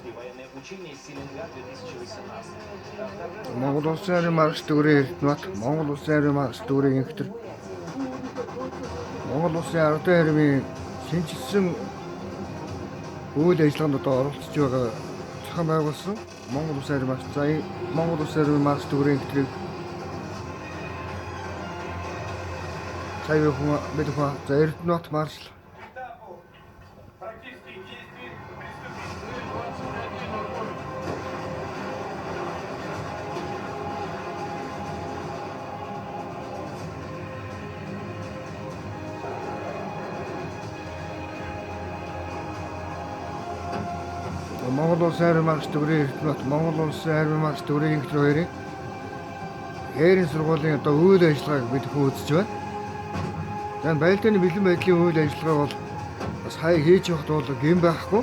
стратегические военные учения «Селенга-2018». Монгол Улсын армийн марш дүүрийн Эрдэнэбат, Монгол Улсын армийн марш дүүрийн инхтэр, Монгол Улсын Ардын армийн шинэчилсэн үйл ажиллагаанд одоо оролцож байгаа зохион байгуулсан Монгол Улсын армийн марш. За энэ Монгол Улсын армийн марш дүүрийн инхтрийг сая хүн бид хүн за Эрдэнэбат маршал Этапу практических действий приступить. Монгол Улсын армийн марш дүүрийн Эрдэнэбат, Монгол Улсын армийн марш дүүрийн инхтэр хоёрын Хээрийн сургуулийн одоо үйл ажиллагааг бид хүн үзэж байна. За энэ баялдааны бэлэн байдлын үйл ажиллагаа бол бас хай хийж явахд бол гэм байхгүй.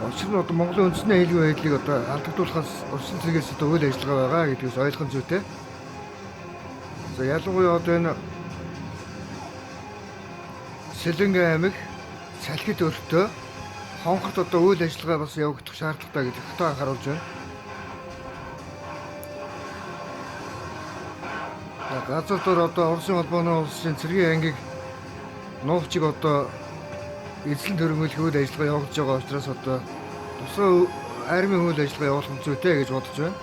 Учир нь одоо Монголын үндэсний аюулгүй байдлыг одоо алдагдуулахаас улсын зэргээс одоо үйл ажиллагаа байгаа гэдгээс ойлгох зүйтэй. За ялангуяа одоо энэ Сэлэнгэ аймаг Салхит өртөө хонхорт одоо үйл ажиллагаа бас явагдах шаардлагатай гэж ихтэй анхааруулж байна. За, газар дээр одоо Оросын холбооны улсын цэргийн ангийг нуувчиг одоо эзлэн төрөнгөлөх үйл ажиллагаа явуулж байгаа учраас одоо тусгай армийн үйл ажиллагаа явуулах нь зүйтэй гэж бодож байна.